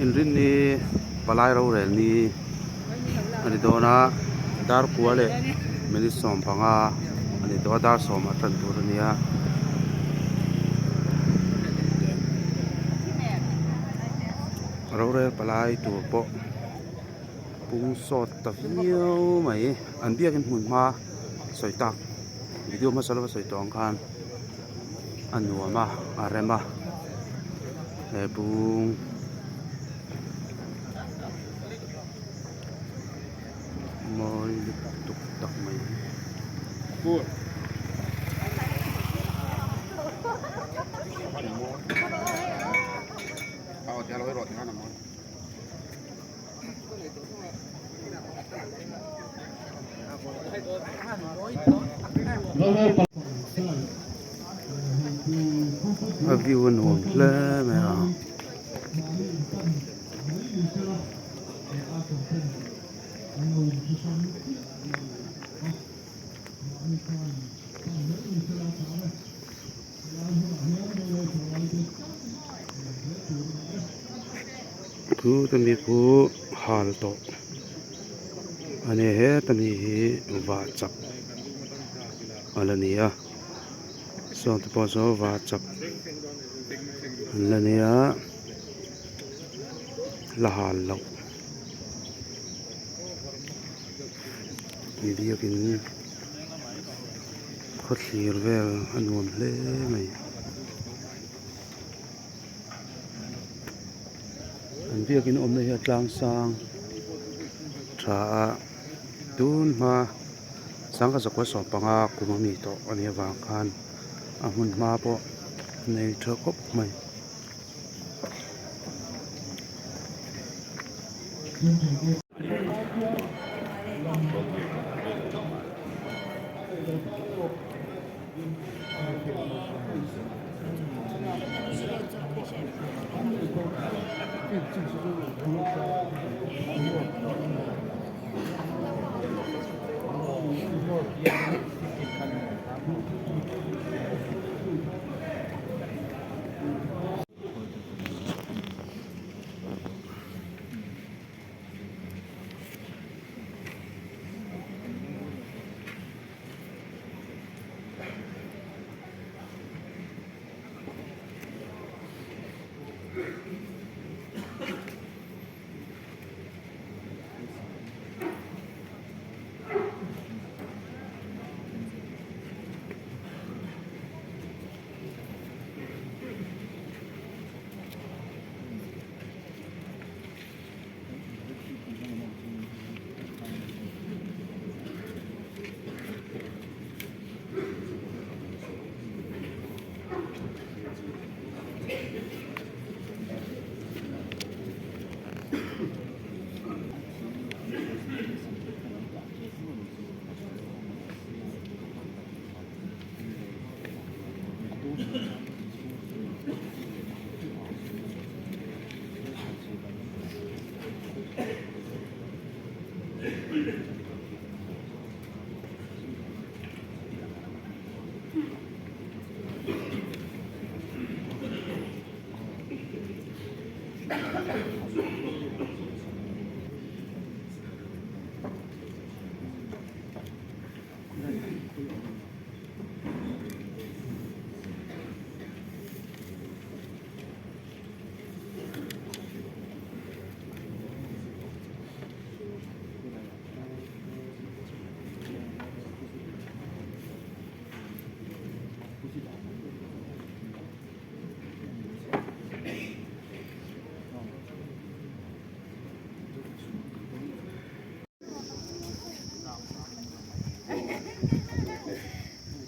Inrinni palai rorel ni a ni dawn a dar kua leh minute 15 a ni tawh a dar sawm a tan tur a ni a. Rorel palai tur pawh pung sawt ta viau mai an biakin hmun hma sawi tak video hmasa lova sawi tawh ang khan a nuam a a rem a he bung mawi lutuk tak mai hi. A view a nuam hle mai a. Chu te mi khu hal tawh a ni heta mi hi vah chak a la ni a saw te pawh saw vah chak an la ni a la hal loh biakin. Khawthlir vel a nuam hle mai. An biakin awmna hi a tlang sang tha a tun hma sangha zakua 15 kum a mi tawh a nih avang khan a hmun hma pawh a nei tha khawp mai.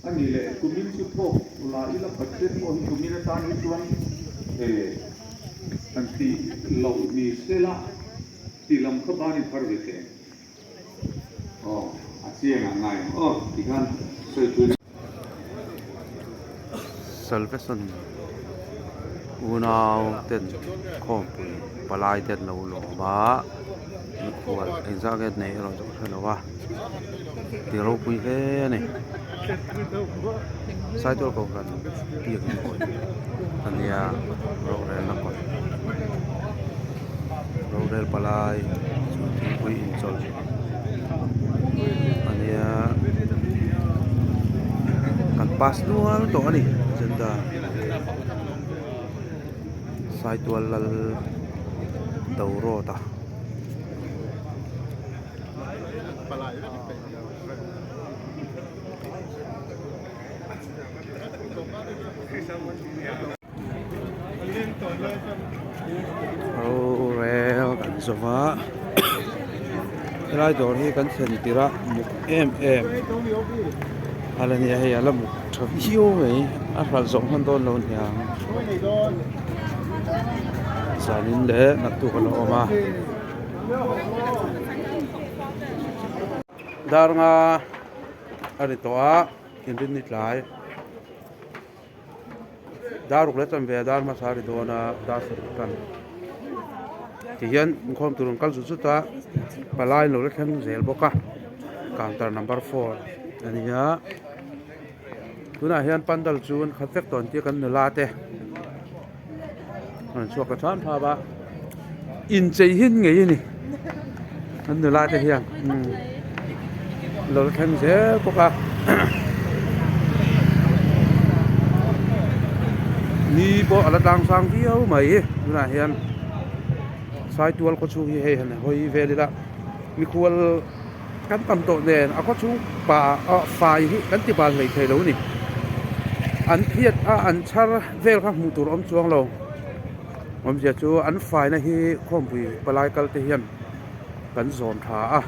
A ni leh kumin chu thawk la ila budget pawh hi kumin atan hi chuan han tih loh ni sela tih lam kha ban in phar ve teh ang. Aw a chiang ang ngai ang aw tikhan sawi tui. Salvation unau ten khawmpui palai te an lo lawm a mikhual engzah nge an neih erawh chu ka hre lo a ti ropui hle a ni saitual kohhran biakin kawt a nia rorelna kawt. Rorel palai chu thingpui inchawlh a nia kan pass nual tawh a ni agenda Saitual lal Dorawta. Rorel kan zawm a helai dawr hi kan thlen tirh a muk em em a la nia hei a la muk tha viau mai a hralh zawh hman dawn lo a niang zanin leh naktuk a la awm a. Dar nga a ni tawh a inrin ni tlai dar ruk leh chanve a dar hmasa a ri dawn a dar sarih tan ti hian inkhawm tur an kal zut zut a palai an lo la thleng zel bawk a counter number four a ni a tunah hian pandal chu an khat vek tawh an tia kan nula te an chhuak ta tham tham a inchei hin ngei a ni an nula te hian umm lo la thleng zel bawk a ni pawh a la tlang sang viau mai tunah hian saitual khaw chhung hi hei han hawi vel ila mikhual Kan tam tawh nen a khawchhung pa ah fai hi kan ti bal hlei thei lo a ni. An phiat a an chhar vel kha hmuh tur a awm chuang lo. Awmzia chu an faina hi khawmpui palai kal te hian kan zawn tha a.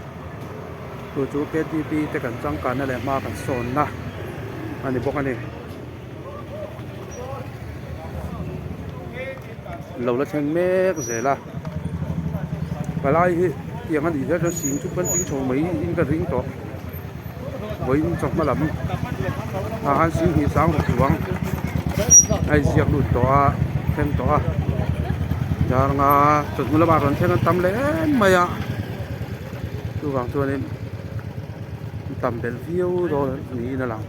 Chu chu ktp te kan changkanna leh hma kan sawnna a ni bawk a ni. Lo la thleng mek zel a palai hi tiang a nih zel chuan sing chu kan tling chho mai in ka ring tawh vawiin chawhma lam ah khan sing hnih sang ruk chuang a inziak lut tawh a thleng tawh a dar nga chawhnu lamah rawn thleng an tam leh em mai a chuvang chuanin tam belh viau dawn niin a lang.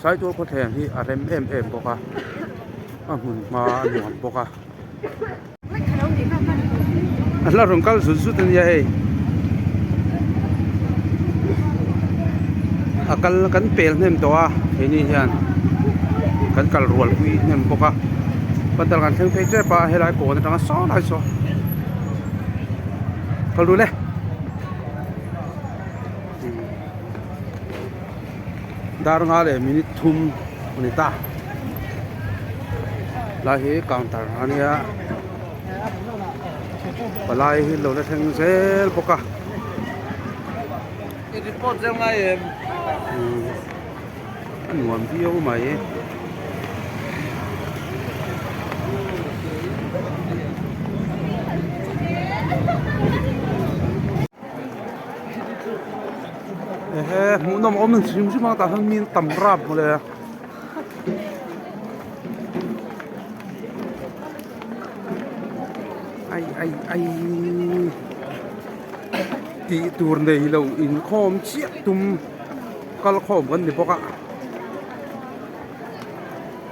Saitual khawthleng hi a rem em em bawk a a hmun hma a nuam bawk a a la rawn kal zut zut a nia hei a kal kan pel hnem tawh a keini hian kan kal rual pui hnem bawk a patal kan thleng phei tep a helai kawn atanga saw lai saw kal dul e. Dar nga leh minute thum a ni ta lai hi counter a nia palai hi lo la thleng zel bawk a a nuam viau mai. Ehe hmuhnawm a awm hrim hrim a tah hian mi an tam rap mawle a. Ai ai ai tih tur nei lo inkhawm chiah tum kal khawm kan ni bawk a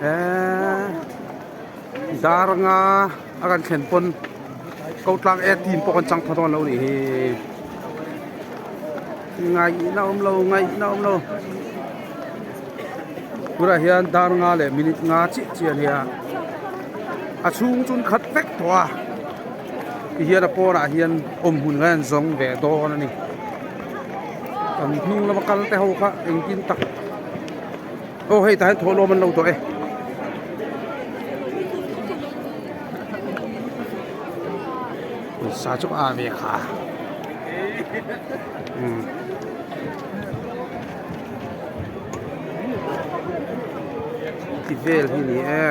eee dar anga a kan thlen pawn. Ko tlang e team pawh kan chang pha dawn lo nih hi ngaihna awm lo ngaihna awm lo tunah hian dar nga leh minute nga chiah chiah a nia a chhung chu an khat vek tawh a tihian a pawnah hian awm hmun kha an zawng ve dawn a ni kan hnung lama kal te ho kha engtin tak aw hei tah hian thawhlawm an lo dawh e. Sa chu a ve kha ti vel hi ni e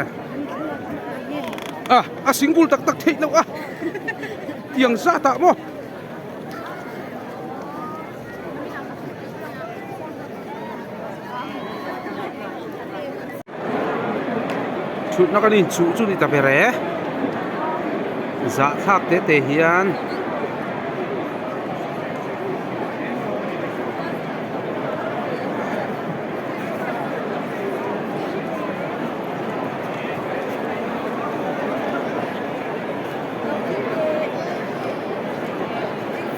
a a single tak tak theih loh a tiang zat ah maw. Thutna kan inchuh chu ni ta ber e zahthlak te te hian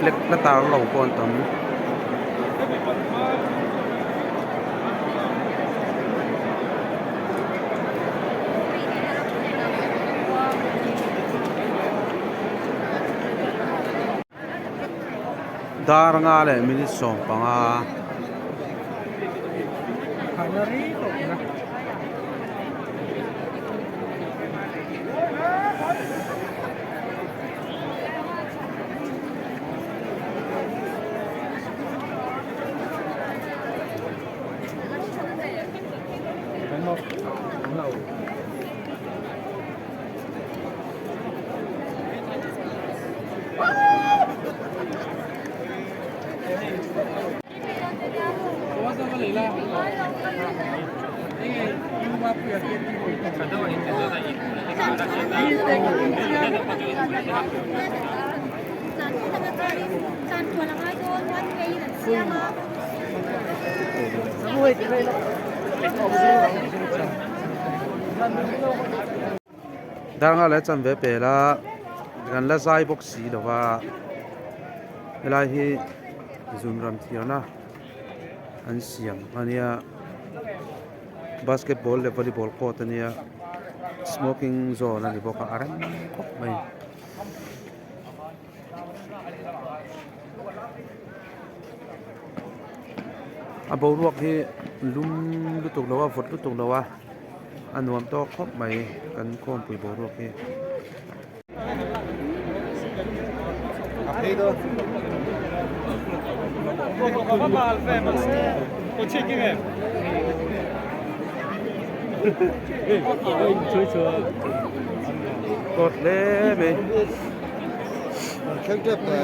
Flag la tar lo pawh an tam. Dar nga leh minute 15. Darnga leh chanve pel a kan la zai bawk si lo va helai hi zun ram thiarna an siam a nia basketball leh volleyball court a nia smoking zone a ni bawk a a rem khawp mai. A boruak hi lum lutuk lo a vawt lutuk lo a a nuam tawk khawp mai kan khawmpui boruak hi. Tawt hle mai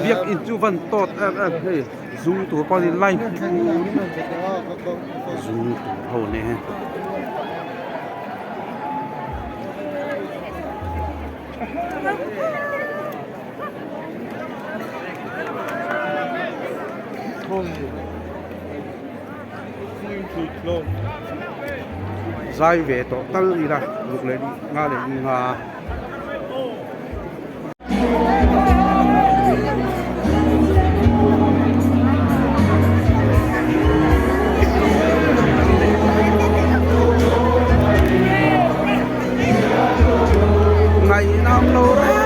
biakin chu van tawt em em hei zum tur pawh ni line zum tur ho nen. Zai ve tawh tal ila ruk leh nga leh nga. Ngaihnam lo reng.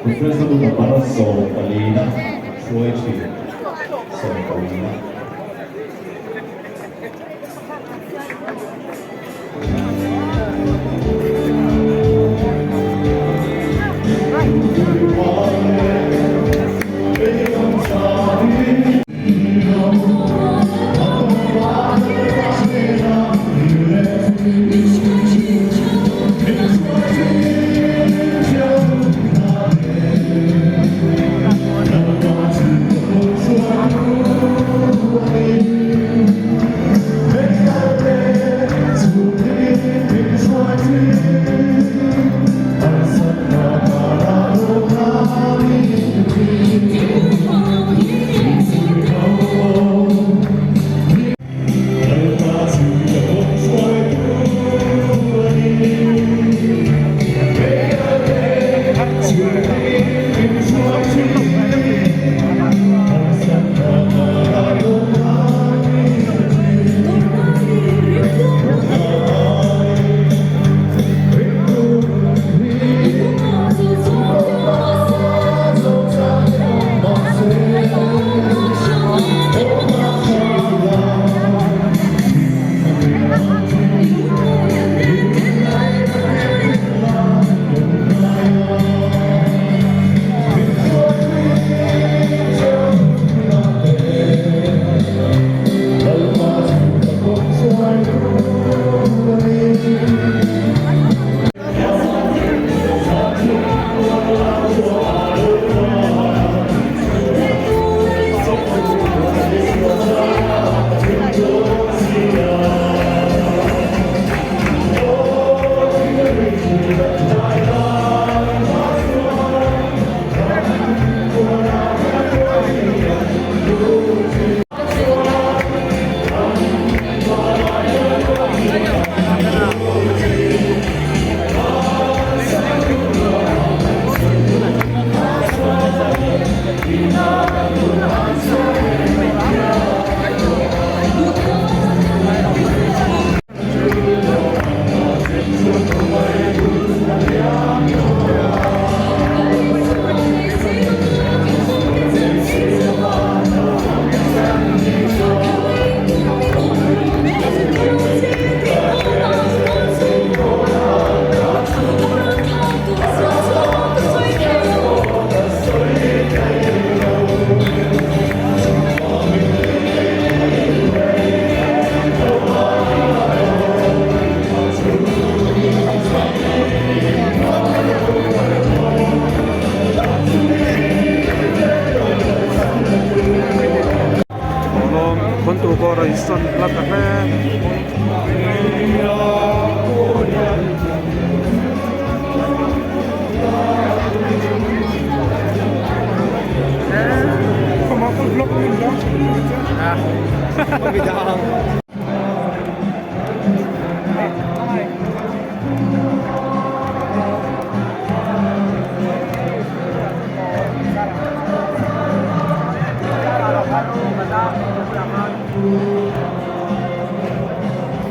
Professor number sawmpalina hruai thin sawmpalina.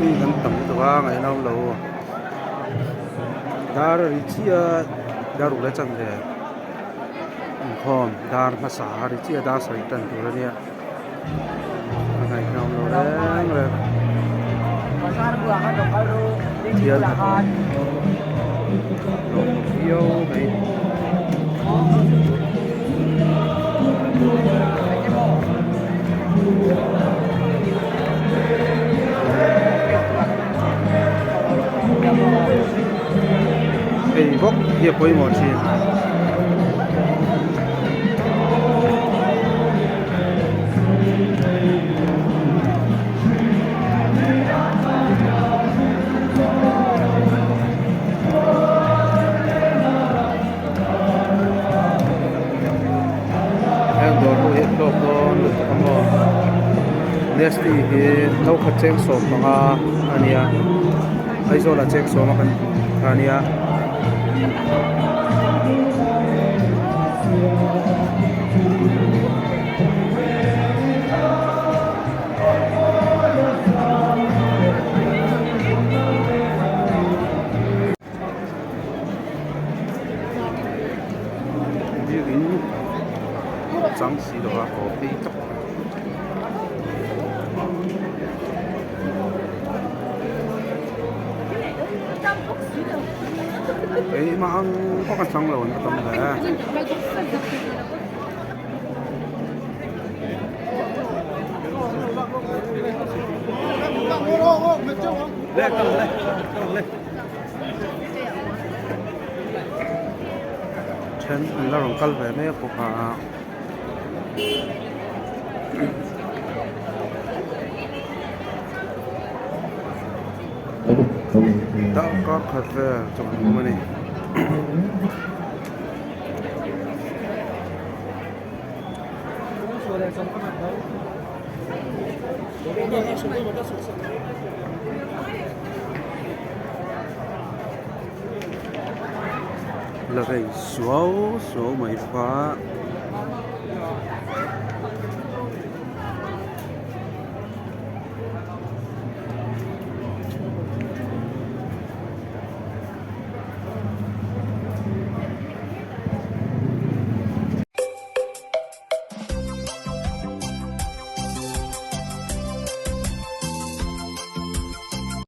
Mi kan tam lutuk a ngaihnawm lo dar a ri chiah a dar uk leh chanve inkhawm dar hmasa a ri chiah a dar sarih tan tur a nia a ngaihnawm lo reng reng thial hnathawh lawmawm viau mai. Hei bawk hi a pawimawh thin. Heng dawr ho hi a hlawk dawn lutuk a maw Nestle hi no khat cheng 15 a nia Aizawl ah cheng sawm a kan kha a nia. Biakin chang si lo a haw phei tawp. Keimah ang bawk a chang lo an tam hle. Then an la rawn kal ve mek bawk a. Darkar khat vel chawhnu a ni. La rei suau suau mai bawk a.